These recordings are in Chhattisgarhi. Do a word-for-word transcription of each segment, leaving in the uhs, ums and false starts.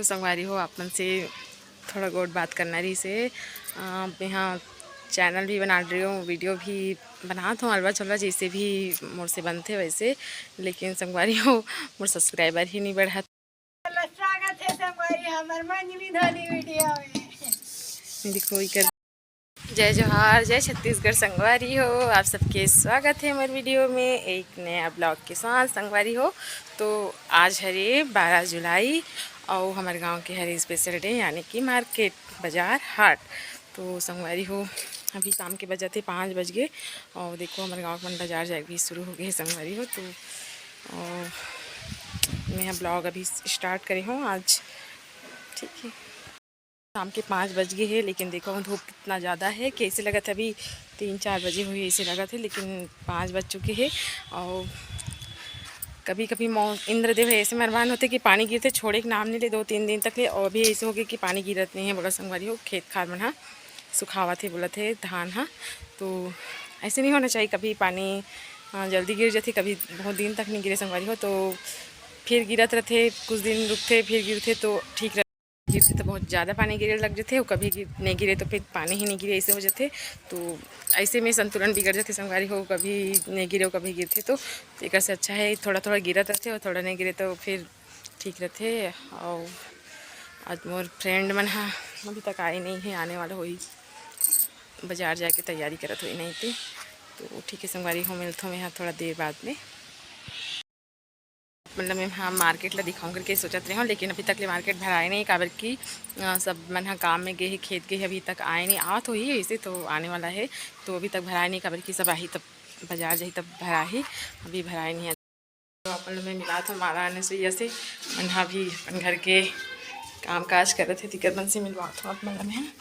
तो संगवारी हो, आप मन से थोड़ा गोठ बात करना रहिस हे। अ, मेहा चैनल भी बना रही हूँ, वीडियो भी बनात हूँ, अलवा चलवा जैसे भी मोर से बनथे वैसे, लेकिन संगवारी हो, मोर सब्सक्राइबर ही नहीं बढ़त। हेलो, स्वागत है संगवारी हमर मंजली धोनी वीडियो में। देखो इकर जय जोहार, जय छत्तीसगढ़ संगवारी हो, आप सबके स्वागत है मोर वीडियो में एक नया ब्लॉग के साथ संगवारी हो। तो आज हरे बारह जुलाई और हमर गांव के हरे स्पेशल डे यानी कि मार्केट, बाजार, हाट। तो संगवारी हो, अभी शाम के बजत हे पाँच बज गे और देखो हमर गांव के मन बाजार जाए भी शुरू हो गए हे संगवारी हो। तो और मैं ब्लॉग अभी स्टार्ट करे हूँ आज, ठीक है। शाम के पाँच बज गए हे, लेकिन देखो धूप कितना ज़्यादा है, कैसे लगत है अभी तीन चार बजे हुई ऐसे लगत है, लेकिन पाँच बज चुके हैं। और कभी कभी मौ इंद्रदेव ऐसे मेहरबान होते कि पानी गिरते छोड़े के नाम नहीं ले, दो तीन दिन तक ले। और अभी ऐसे हो गए कि पानी गिरत नहीं है, बगल संगवारी हो खेत खार मन हा सुखावत है बोलत है धान हा। तो ऐसे नहीं होना चाहिए, कभी पानी अ, जल्दी गिर जाते, कभी बहुत दिन तक नहीं गिरे संगवारी हो। तो फिर गिरत रहते, कुछ दिन रुकते फिर गिरते तो ठीक रहते। गिरथे तो बहुत ज़्यादा पानी गिरे लग जाथे, अउ कभी गिर, नहीं गिरे तो फिर पानी ही नहीं गिरे, ऐसे हो जाथे। तो ऐसे में संतुलन बिगड़ जाथे संगवारी हो, कभी नहीं गिरे अउ कभी गिरथे। तो, तो एकर से अच्छा है थोड़ा थोड़ा गिरत रहथे और थोड़ा नहीं गिरे तो फिर ठीक रहथे। और आज मोर फ्रेंड मन हा अभी तक आए नहीं है, आने वाला होही, बाजार जाके तैयारी करत होही नहीं ते। तो ठीक है संगवारी हो, मिलथों मैं हा थोड़ा देर बाद में। मतलब मैं हाँ मार्केट ला दिखाऊँ करके सोचत रहे हूँ, लेकिन अभी तक ले मार्केट भराए नहीं, काबर कि अ, सब मन हा काम में गए हे, खेत गए हे, अभी तक आए नहीं। आवत होही ऐसे तो आने वाला है, तो अभी तक भराए नहीं, काबर कि सब आही तब बाजार जाही तब भराही, अभी भराए नहीं है। तो अपन लोग में मिला था माला आने से जैसे मन हा भी अपन घर के काम काज करत है, तिकर मन से मिलवा था आप मन में।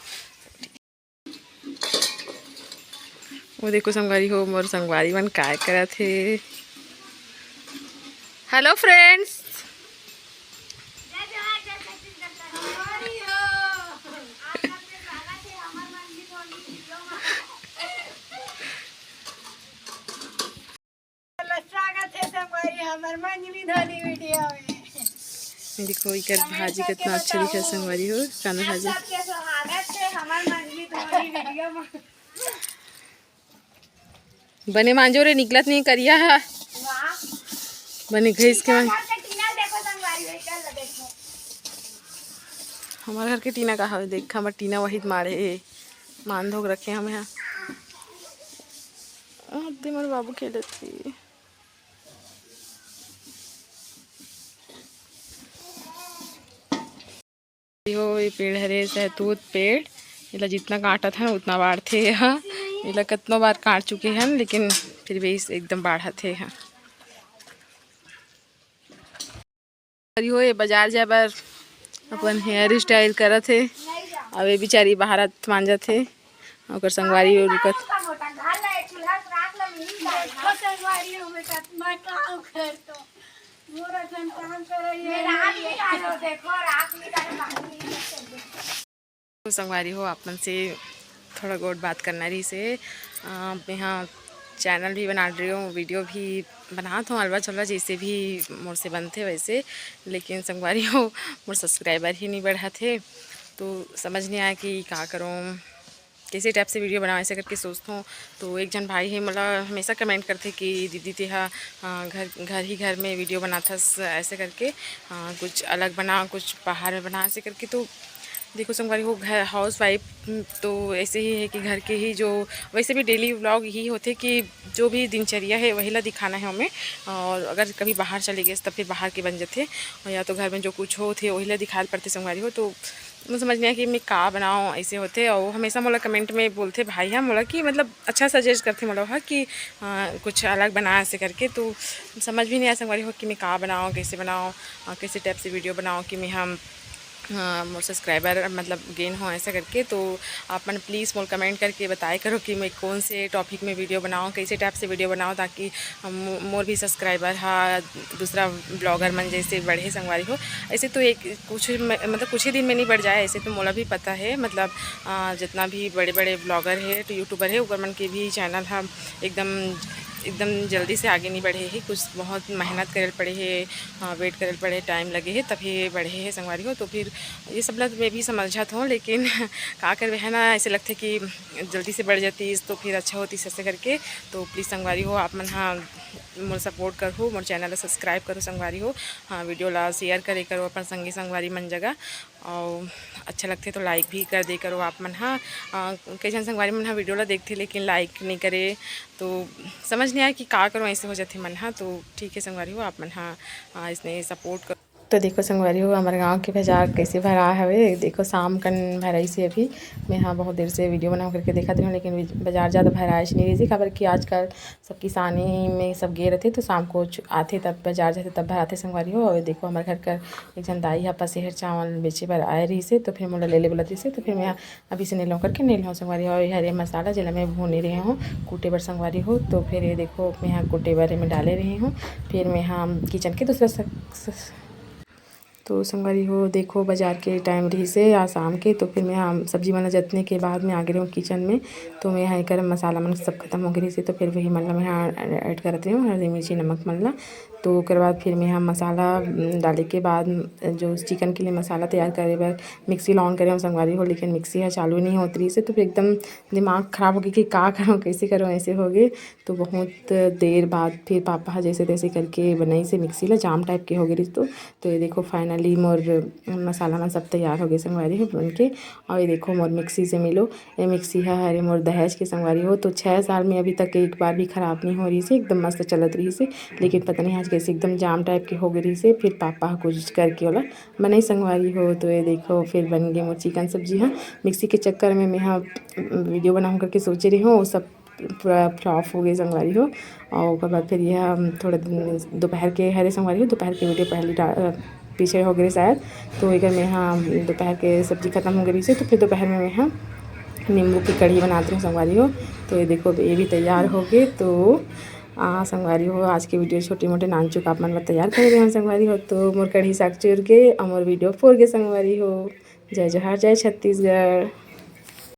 वो देखो संगवारी हो, मोर संगवारी मन काय करत हे। Hello friends. स्वागत है संगवारी हमर मंजली धोनी वीडियो में। देखो इकर भाजी कितना अच्छा दिखा संगवारी हो, कांदा भाजी। सबके स्वागत है हमर मंजली धोनी वीडियो में। बने मांजो रे, निकलत नहीं करिया हा। वाह। बने घिस के मन। घर के टीना देखो संगवारी हो, इकर ला देखो। हमारे घर के टीना का हवे देख, हमारे टीना वही मारे हे, मान धोक रखे हमें यहाँ। अब दे मोर बाबू खेलत हे। हो, ये पेड़ हरे सहतूत पेड़, एला जितना काटत हन उतना बाढ़थे ह। एला कतनो बार काट चुके हन, लेकिन फिर भी इस एकदम बाढ़त हे ह। अरे हो, ये बाजार जाए बर अपन हेयर स्टाइल करत हे। अब ये बेचारी बाहर आत मांजत हे। ओकर संगवारी हो रुकत। देखो संगवारी हो, मैं कतना काम करतो। मोर असन काम करे ये। मैं राख निकालो, देखो, राख निकालो, बाकी नहीं कर सकते। तो संगवारी हो, आप मन से थोड़ा गोठ बात करना रहिस हे। अ, मैं हा चैनल भी बना रही हूँ, वीडियो भी बनात हूँ, अलवा चलवा जैसे भी मोर से बनथे वैसे, लेकिन संगवारी हो, मोर सब्सक्राइबर ही नहीं बढ़त हे, तो समझ नहीं आया कि का करूँ, कैसे टाइप से वीडियो बनाओ, ऐसे करके सोचत हूँ। तो एक झन भाई हे मोला हमेशा कमेंट करथे कि दीदी तेहा, अ, घर, घर ही घर में वीडियो बनाथस, ऐसे करके, अ, कुछ अलग बना, कुछ बाहर में बना, ऐसे करके। तो देखो संगवारी हो, घर हाउस वाइफ तो ऐसे ही है कि घर के ही जो, वैसे भी डेली व्लॉग ही होथे कि जो भी दिनचर्या है वही ला दिखाना है हमें, और अगर कभी बाहर चले गए तब फिर बाहर के बन जाथे, और या तो घर में जो कुछ होथे वही ला दिखाए पड़थे संगवारी हो। तो मैं समझ नहीं आया कि मैं का बनाऊँ, ऐसे होथे। और हमेशा मोला कमेंट में बोलथे भाई हा मोला कि मतलब अच्छा सजेस्ट करथे मोला हा कि, अ, कुछ अलग बना ऐसे करके। तो समझ भी नहीं आया संगवारी हो कि मैं का बनाऊँ, कैसे बनाऊँ, अ, कैसे टाइप से वीडियो बनाऊँ कि मैं हम हाँ, मोर सब्सक्राइबर मतलब गेन हो ऐसा करके। तो आप मन प्लीज़ मोर कमेंट करके बताए करो कि मैं कौन से टॉपिक में वीडियो बनाऊँ, कैसे टाइप से वीडियो बनाऊँ, ताकि हम, मोर भी सब्सक्राइबर हा दूसरा ब्लॉगर मन जैसे बढ़े संगवारी हो। ऐसे तो एक कुछ म-, मतलब कुछ ही दिन में नहीं बढ़ जाए, ऐसे तो मोला भी पता है। मतलब, अ, जितना भी बड़े बड़े ब्लॉगर है तो यूट्यूबर है, ओकर मन के भी चैनल हा एकदम एकदम जल्दी से आगे नहीं बढ़े हे, कुछ बहुत मेहनत करे ल पड़े हे, वेट करे ल पड़े, टाइम लगे हे, तभी बढ़े हे संगवारी हो। तो फिर ये सब ला मैं भी समझत हूँ, लेकिन का करबे है ना, ऐसे लगथे कि जल्दी से बढ़ जातीस तो फिर अच्छा होतीस ऐसे करके। तो प्लीज संगवारी हो, आप मन हा मोर सपोर्ट करहू, मोर चैनल ला सब्सक्राइब करो संगवारी हो। हाँ, वीडियो ला शेयर करे करो अपन संगी संगवारी मन जगह, और अच्छा लगथे तो लाइक भी कर दे करो आप मन हा। अ, कई झन संगवारी मन हा वीडियो ला देखथे लेकिन लाइक नहीं करे, तो समझ नहीं आए कि का करो, ऐसे हो जाथे मन हा। तो ठीक है संगवारी हो, आप मन हा, अ, इसने सपोर्ट करो। तो देखो संगवारी हो, हमर गांव के बाजार कैसे भरा हवे। देखो शाम कन भराइस हे अभी। मैं हा बहुत देर से वीडियो बनाओ करके देखत रही हूँ, लेकिन बाजार ज़्यादा भराइस नहीं रही, काबर कि आजकल सब किसानी में सब गे रथे, तो शाम को छु-, आथे तब बाजार जाथे तब भराथे संगवारी हो। और देखो हमर घर कर एक झन दाई हा पसेहर चावल बेचे बर आए रहिसे, तो फिर मोला ले ले बोलत रहिसे, तो फिर मैं अभी से नेलो करके नेलो संगवारी हो। और ये हरे मसाला जेला मैं भूने रहे हूँ कूटे बर संगवारी हो। तो फिर ये देखो मैं हा कूटे बर में डाले रही हूँ। फिर मैं हा किचन के दूसरा स-, स-, तो संगवारी हो, देखो, बाजार के टाइम रहिसे आज शाम के, तो फिर मैं हा सब्जी मन ला जतने के बाद में आ गे रही हूँ किचन में। तो मैं हा एकर मसाला मन सब खत्म हो गे रहिसे, तो फिर वही मन ला मैं हा ऐड करत रही हूँ, हल्दी, मिर्ची, नमक मन ला। तो ओकर बाद फिर मैं हा मसाला, उम, डाले के बाद, उम, जो चिकन के लिए मसाला तैयार करे बर मिक्सी ला on करे हूँ संगवारी हो, लेकिन मिक्सी हा चालू नहीं होत रहिसे, तो फिर एकदम दिमाग खराब हो गे कि का करूँ, कैसे करूँ, ऐसे हो गे। तो बहुत देर बाद फिर पापा हा जैसे तैसे करके बनाइसे मिक्सी ला, जाम टाइप के हो गे रहिस तो। तो ये देखो finally मोर मसाला मन सब तैयार हो गे संगवारी हो भून के। और ये देखो मोर मिक्सी से मिलो, ये मिक्सी हा हरे मोर दहेज के संगवारी हो। तो छः साल में अभी तक एक बार भी खराब नहीं हो रहिसे, एकदम मस्त चलत रहिसे। लेकिन पता नहीं आज कैसे एकदम जाम टाइप के हो गे रहिसे। फिर पापा हा कोशिश करके ओला बनाई संगवारी हो। तो ये देखो फिर बन गे मोर चिकन सब्जी हा। मिक्सी के चक्कर में मैं हा वीडियो बनाऊँ करके सोचे रही हूँ, वो सब पूरा फ्लॉप हो गे संगवारी हो। और ओकर बाद फिर ये हम थोड़ा दिन दोपहर के हरे संगवारी हो, दोपहर के वीडियो पहले डा-, अ, पीछे हो गे शायद। तो एकर में हा दोपहर के सब्जी खत्म हो गे रहिसे, तो फिर दोपहर में मैं हा नींबू की कढ़ी बनात रही संगवारी हो। तो ये देखो ये भी तैयार हो गे। तो आ संगवारी हो, आज के वीडियो छोटे मोटे नानचुक आप मन बर तैयार करे रहे हन संगवारी हो। तो मोर कढ़ी साग चुर गे और मोर वीडियो फोर गे संगवारी हो। जय जोहार, जय छत्तीसगढ़।